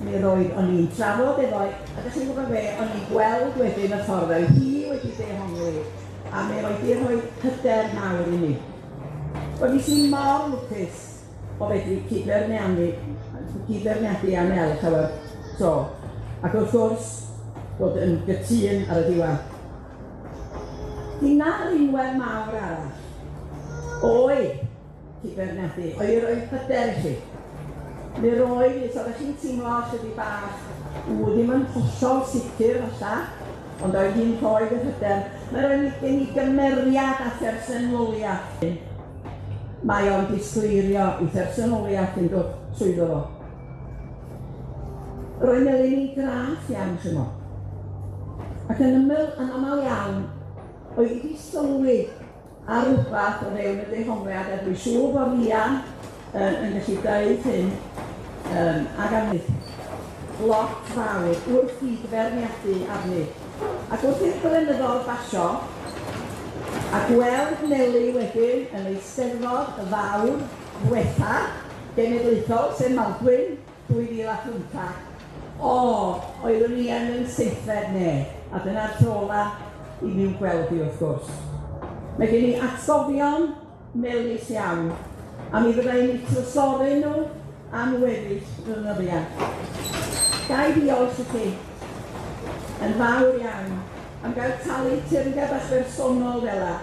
mi roedd o'n i'n trafod efo'i, a dach chi'n gwybod be, o'n i'n gweld wedyn y ffordd oedd hi wedi dehongli, a mi roedd hi rhoi hyder mawr i mi. Wel, nes i mor lwcus o fedru cydfeirniadu â Nel llawer tro, ac wrth gwrs, bod yn gytûn ar y diwedd. Dyna'r rinwedd mawr arall oedd cydfeirniadu, oedd i roi hyder i chi. Mi roedd, os oeddech chi'n teimlo chydig bach, ddim yn hollol sicr falla, ond oedd hi'n rhoi yr hyder. Mae rhaid gen i gymeriad a phersonoliaeth. Mae o'n disgleirio i phersonoliaeth yn dod trwyddo fo. Roedd Melin yn graff iawn, ch'mo. Ac yn ymyl, yn aml iawn, oedd hi 'di sylwi ar rwbath o fewn y dehongliad, a dwi'n siŵr bod Rhian yn gallu deud hyn, ac am lot fawr wrth gyd-feirniadu arni. Ac wrth i'r blynyddoedd basio, a gweld Neli wedyn yn Eisteddfod y fawr ddiwetha genedlaethol, sef Maldwyn 2015, o, oeddwn i yn yn seithfed ne, a dyna'r tro ola i mi'w gweld hi wrth gwrs. Mae gen i atgofion melys iawn, a mi fydda i'n eu trysori nhw am weddill fy nyddiau. Ga i ddiolch i chi yn fawr iawn am gael talu teyrnged bach bersonol fel 'a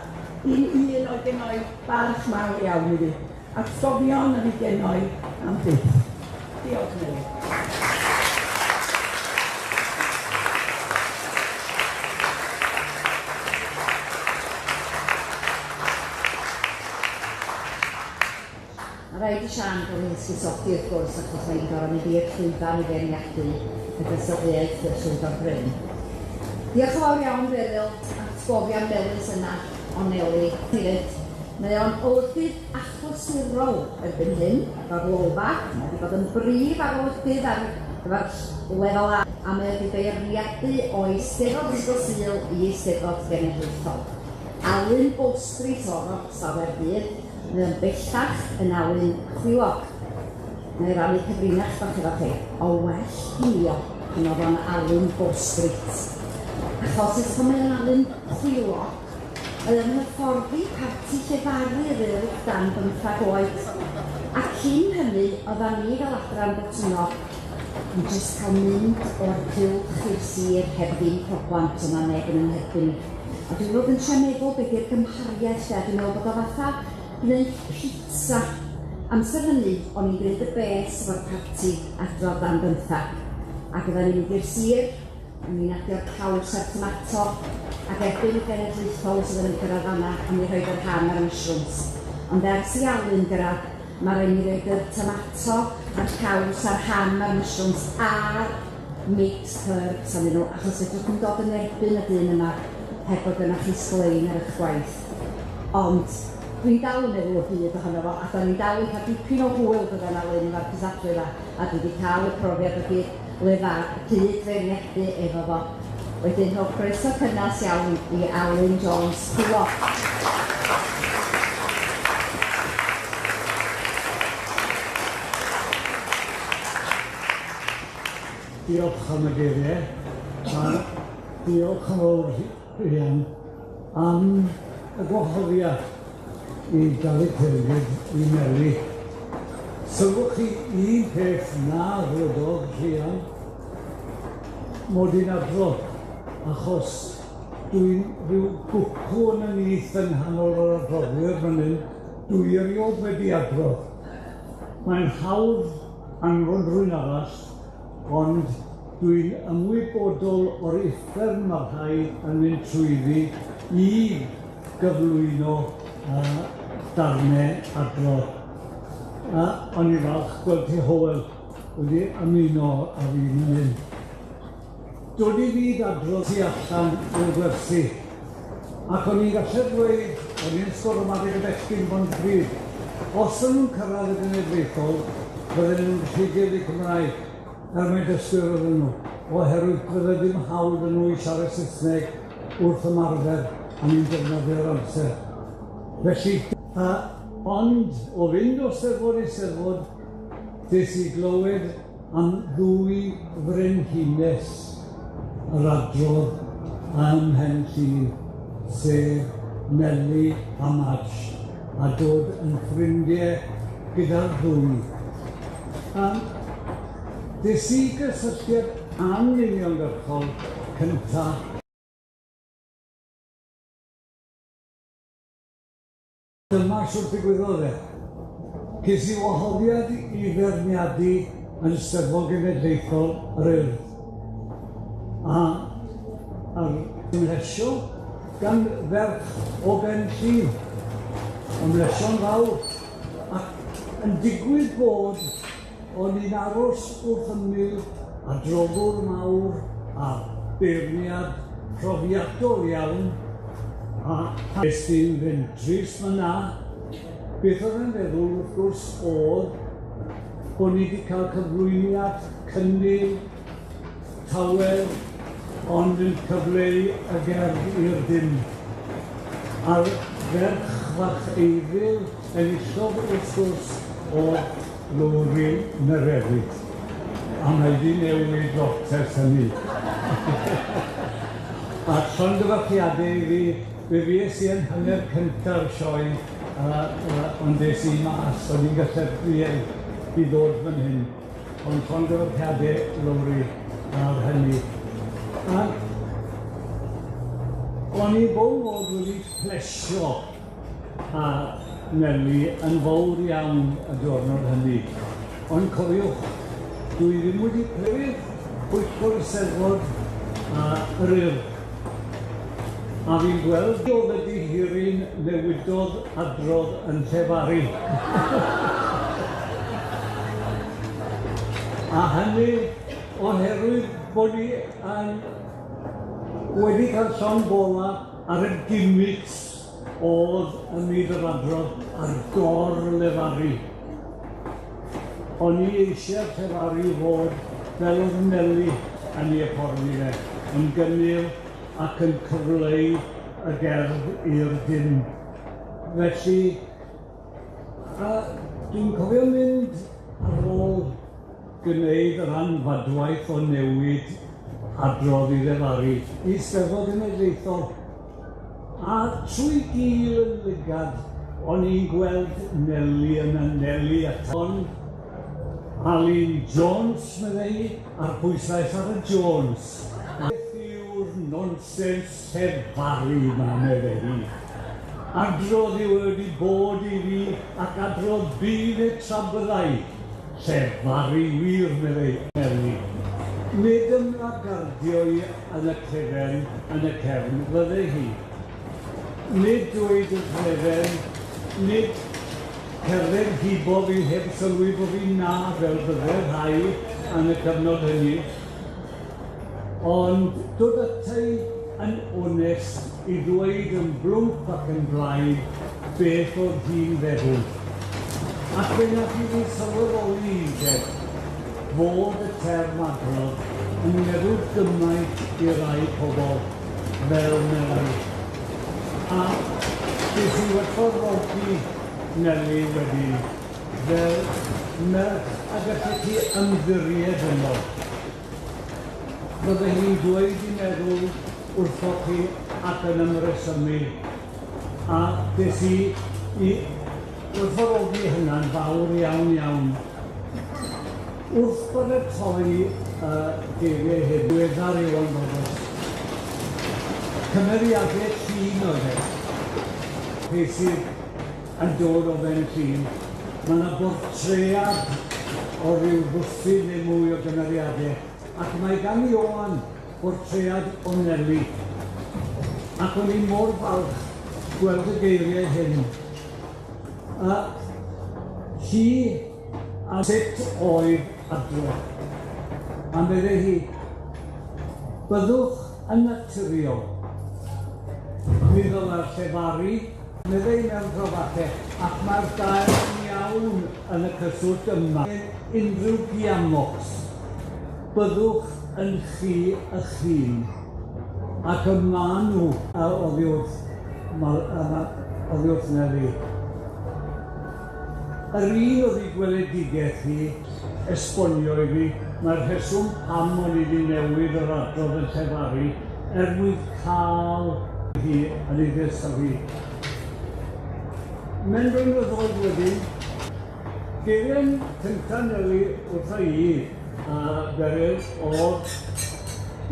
i un oedd genno'i barch mawr iawn iddi. Atgofion a fydd genno'i am byth. Diolch Mary. Mae rhaid i Siân gael ei hysgusodi wrth gwrs achos mae hi'n gorfod mynd i'r llwyfan i feirniadu y gystadleuaeth i'r Llwyfan Bryn. Diolch yn fawr iawn Beryl, atgofion melys yna o Neli hefyd. Mae o'n olygydd achlysurol erbyn hyn, efo'r Lolfa. Mae wedi bod yn brif arolygydd ar efo'r lefel A, a mae wedi beirniadu o Eisteddfod Ysgol Sul i Eisteddfod Genedlaethol. Alun Bow Street o'r orsaf Gaerdydd, Mae o'n bellach yn alun chwilog. Wna i rannu cyfrinach bach efo chi. O well ginio pan oedd o'n alun Bow Street. Achos ers pan mae o'n alun chwilog, mae o'n hyfforddi parti llefaru yr Urdd dan bymthag oed. A cyn hynny, oeddan ni fel adran Botwnnog yn jyst cael mynd o'r cylch i'r sir heb ddim problem, doedd 'na neb yn 'yn nherbyn ni. A dwi 'di bod yn trio meddwl be' 'di'r gymhariaeth 'de, a dwi'n meddwl bod o fatha gneud pitsa. Amser hynny, o'n i'n gneud y bes efo'r parti adrodd dan bymthag, ac oeddan ni'n mynd i'r sir, o'n i'n adio'r caws a'r tomato, ac erbyn y genedlaethol os oedden ni'n cyrraedd fan'na, o'n i'n rhoid yr ham a'r mushrooms. Ond ers i Alun gyrraedd, ma' raid ni roid yr tomato a'r caws a'r ham a'r mushrooms a'r mixed herbs arnyn nhw, achos fedrwch chi'm dod yn erbyn y dyn yma heb bod gynnoch chi sglein ar eich gwaith. Ond dwi'n dal yn meddwl o hyd ohono fo, a da ni'n dal yn cael dipyn o hwyl dydan Alun efo'r cystadlu yma, a dwi wedi cael y profiad o gyd cyd-feirniadu efo fo. Wedyn, rhowch croeso cynnas iawn i Alun Jones Chwilog. Diolch am y geiriau, a diolch yn fawr Rhian am y gwahoddiad i dalu teyrnged i Meli. Sylwch chi un peth na ddwedodd Rhian, mod i'n adrodd, achos dwi'n rhyw gwcw yn y nyth yng nghanol yr adroddwyr fan hyn, dwi erioed wedi adrodd. Mae'n hawdd anfon rhywun arall, ond dwi'n ymwybodol o'r uffern ma' rhai yn mynd trwyddi i gyflwyno darnau adrodd. O'n i'n falch gweld ti Hywel wedi ymuno â fi fan hyn. Dod i fyd adrodd tu allan i'r gwersi, ac o'n i'n gallu dweud, o'n i'n Ysgol Ramadeg y Bechgyn Bonpryd, os o'n nhw'n cyrraedd y genedlaethol, fydden nhw'n rhugl eu Cymraeg er mwyn dysgwyr oedden nhw, oherwydd bydde ddim hawl 'da nhw i siarad Saesneg wrth ymarfer a ni'n defnyddio'r amser. Felly, ond o fynd o Steddfod i Steddfod, des i glywed am ddwy frenhines yr adrodd ym Mhen Llŷn, sef Meli a Madge, a dod yn ffrindiau gyda'r ddwy. Des i gysylltiad anuniongyrchol cynta. Dyma shwt ddigwyddodd e. Ces i wahoddiad i feirniadu yn Eisteddfod Genedlaethol yr Urdd. A a'r ymhlesio gan ferch o Ben Llŷn. Ymlesio'n fawr. Ac yn digwydd bod o'n i'n aros wrth ymyl adroddwr mawr a beirniad profiadol iawn, a es i'n fentrus fan'na. Beth oedd e'n feddwl, wrth gwrs, oedd bod ni wedi cael cyflwyniad cynnil, tawel, ond yn cyfleu y gerdd i'r dim. A'r ferch fach eiddil enillodd wrth gwrs oedd Lowri Mererid, a mae 'di newid lot ers hynny. A llongyfarchiadau iddi, fe fues i yn hanner cynta'r sioe, ond des i mas, o'n i'n gallu i ddod fan hyn. Ond llongyfarchiadau Lowri ar hynny. Ac o'n i bob modd wedi plesio a Meli yn fawr iawn y diwrnod hynny. Ond cofiwch, dwi ddim wedi clywed pwyllgor Eisteddfod yr Urdd. A fi'n gweld oedd ydi Hiryn newidodd adrodd yn llefaru. A hynny oherwydd bod ni yn wedi cael llond bola ar y gimmicks oedd ym myd yr adrodd a'r gor-lefaru. O'n i eisiau'r llefaru fod fel oedd Meli yn ei hyfforddi fe, yn gynnil ac yn cyfleu y gerdd i'r dim. Felly, dwi'n cofio mynd ar ôl gwneud yr anfadwaith o newid adrodd i lefaru i Steddfod Genedlaethol. A trwy gil yn lygad, o'n i'n gweld Meli yn anelu at hon. Alun Jones, meddai hi, a'r pwyslais ar y Jones. Beth yw'r nonsens llefaru 'ma, meddai hi. Adrodd yw e wedi bod i fi ac adrodd bydd e tra byddai. Llefaru wir, meddai Meli. Nid ymlagardio i yn y clefen, yn y cefn, fydde hi. Nid dweud y clefen, nid cerdded hibo fi heb sylwi bo fi 'na fel bydde rhai yn y cyfnod hynny. Ond dod ata i yn onest i ddweud yn blwmp ac yn blaen beth oedd hi'n feddwl. Ac fe nath hi fi sylweddoli de, fod y term adrodd yn meddwl gymaint i rai pobl fel Neli. A des i werthfawrogi Neli wedyn fel merch a gallet ti ymddiried yno. Fydde hi'n dweud 'i meddwl wrthoch chi ac yn ymresymu, a des i i werthfawrogi hynna'n fawr iawn iawn. Wrth baratoi y geiriau hyn, diweddar Iwan Roberts, cymeriadau llun oedd e, chi sydd yn dod o Ben Llŷn, mae yna bortread o ryw ddwsin neu mwy o gymeriadau, ac mae gan Ioan bortread o Neli. Ac o'n i mor falch gweld y geiriau hyn. A hi a sut oedd adrodd. A meddai hi, byddwch yn naturiol. Mi ddyla'r llefaru, meddai mewn crafate, ac mae'r gair yn iawn yn y cyswllt yma. Unrhyw giamocs, byddwch yn chi ych hun. Ac y maen nhw oddi wrth, oddi wrth Neli. Yr un oedd ei gweledigaeth hi, esbonio i fi, mae'r rheswm pam o'n i 'di newid yr adrodd yn llefaru er mwyn cael hi yn ei ddyrchafu. Mewn blynyddoedd wedyn, geiriau cynta Neli wrtha i, Beryl, oedd,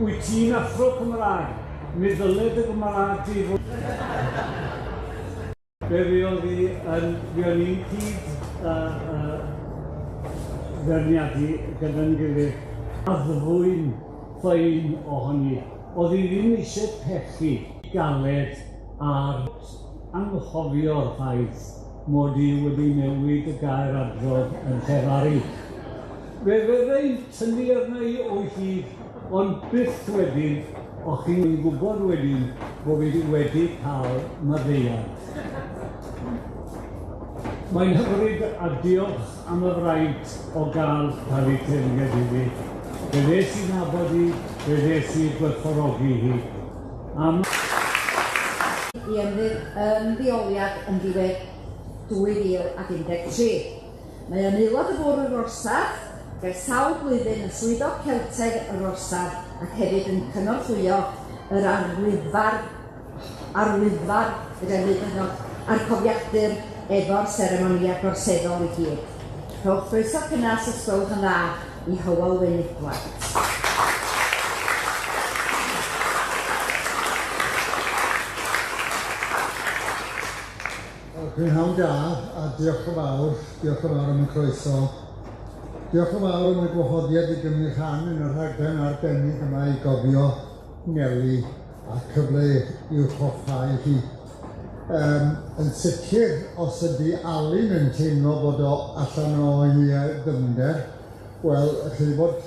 wyt ti'n athro Cymraeg, mi ddyle dy Gymraeg di fod... Fe fuodd hi yn, fuon ni'n cyd feirniadu gyda'n gilydd. Addfwyn ffein ohoni. O'dd hi ddim eisiau pechu galed ar anghofio'r ffaith mod i wedi newid y gair adrodd yn llefaru. Fe fydda i'n tynnu arna i o hyd, ond byth wedyn, o'ch chi'n gwybod wedyn bo' fi wedi cael maddeuant. Mae'n hyfryd a diolch am y fraint o gael talu teyrnged iddi. Fe ddes i nabod hi, fe ddes i gwerthfawrogi hi. Am I ymddeoliad yn ddiwedd 2013. Mae o'n aelod o Fwrdd yr Orsaf, ers sawl blwyddyn yn swyddog Celtaidd yr Orsaf ac hefyd yn cynorthwyo yr arwyddfardd arwyddfardd, fedra i ddeud hynny, a'r cofiadur efo'r seremonïau gorseddol i gyd. Rhowch groeso cynnes os gwelwch yn dda i Hywel Wyn Edwards. Wel, prynhawn da, a diolch yn fawr, diolch yn fawr am y croeso. Diolch yn fawr am y gwahoddiad i gymryd rhan yn y rhaglen arbennig yma i gofio Neli a cyfle i'w choffhau hi. Yn sicr, os ydy Alun yn teimlo bod o allan o'i ddyfnder, wel, chi fod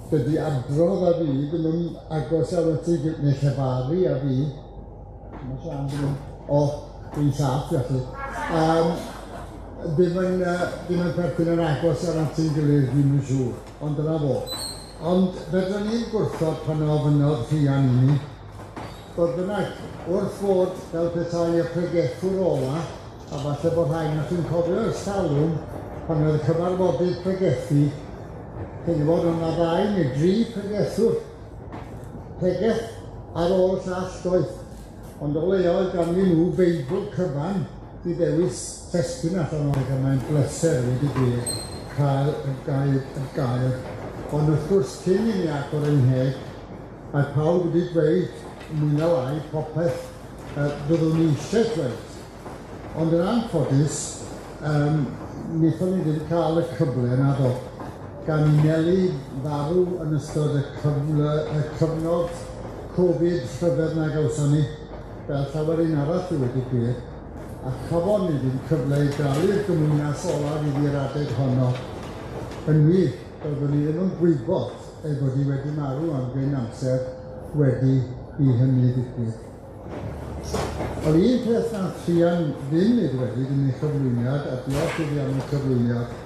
dydy adrodd a fi ddim yn agos iawn at ei gilydd, neu llefaru a fi, mae Siân ddim yn, o, dwi'n saff felly. Ddim yn, ddim yn perthyn yn agos iawn at ein gilydd, ddim yn siŵr, ond dyna fo. Ond fedrwn ni'n gwrthod pan ofynnodd Rhian i mi. Fodd bynnag, wrth fod fel petai y pregethwr ola, a falle bod rhai ohonoch chi'n cofio ers talwm pan oedd y cyfarfodydd pregethu, chi'n gwybod, oedd 'na ddau neu dri pregethwr, pregeth ar ôl y llall, doedd? Ond o leia oedd ganddyn nhw Feibl cyfan i ddewis testun allan ohono fe, mae'n bleser wedi gwir cael y gair, y gair. Ond wrth gwrs, cyn i mi agor 'y ngheg, mae pawb wedi dweud mwy na lai popeth fyddwn i eisiau dweud. Ond yn anffodus, wnaethon ni ddim cael y cyfle naddo, gan i Neli farw yn ystod y cyfle, y cyfnod Covid rhyfedd na gawson ni, fel llawer un arall i wedi gwir, a chafon ni ddim cyfle i dalu'r gymwynas olaf iddi'r adeg honno. Yn wir, doeddwn i ddim yn gwybod ei bod hi wedi marw am gyn amser wedi i hynny ddigwydd. Wel, un peth nath Rhian ddim ei ddweud yn ei chyflwyniad, a diolch iddi am y cyflwyniad,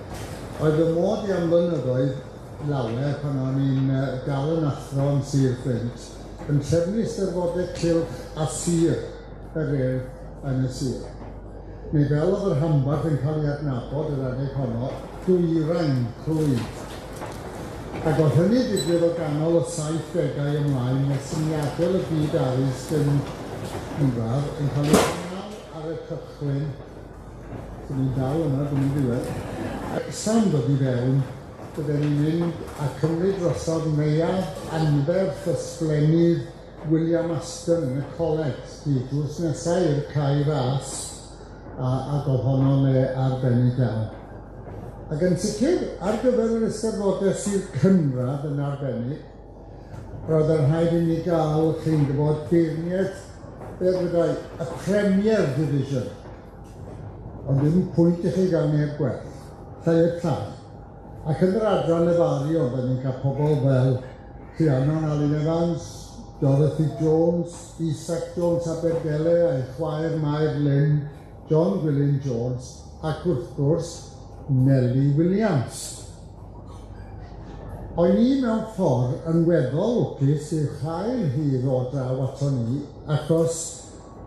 oedd fy mod i am flynyddoedd lawer pan o'n i'n dal yn athro yn Sir Fflint, yn trefnu Eisteddfodau Cylch a Sir yr Urdd yn y sir. Neu fel oedd yr rhanbarth yn cael ei adnabod yr adeg honno, Dwyrain Clwyd. Ac oedd hynny digwydd o ganol y 70au ymlaen nes i ni adael y byd addysg yn gynradd yn cael ei gynnal ar y cychwyn, sy'n ni'n dal yma, dwi'n ddiwedd. Sam dod i fewn, bydden ni'n mynd a cymryd drosodd neuadd anferth ysblennydd William Aston yn y coleg, di drws nesau i'r Cae Ras, a oedd honno'n le arbennig iawn. Ac yn sicr, ar gyfer yr Eisteddfodau Sir Cynradd yn arbennig, roedd yn rhaid i ni gael, chi'n gwybod, beirniaid, beth fyddai, y Premier Division. Ond ddim pwynt i chi gael neb gwell, llai llai. Ac yn yr adran lefaru, oedden ni'n cael pobl fel Rhiannon Alun Evans, Dorothy Jones, Isaac Jones Abergele a'i chwaer Mair Lynn, John Gwilym Jones, ac wrth gwrs, Nellie Williams. O'n i mewn ffordd yn weddol lwcus i'w chael hi ddod draw ato ni, achos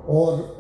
o'r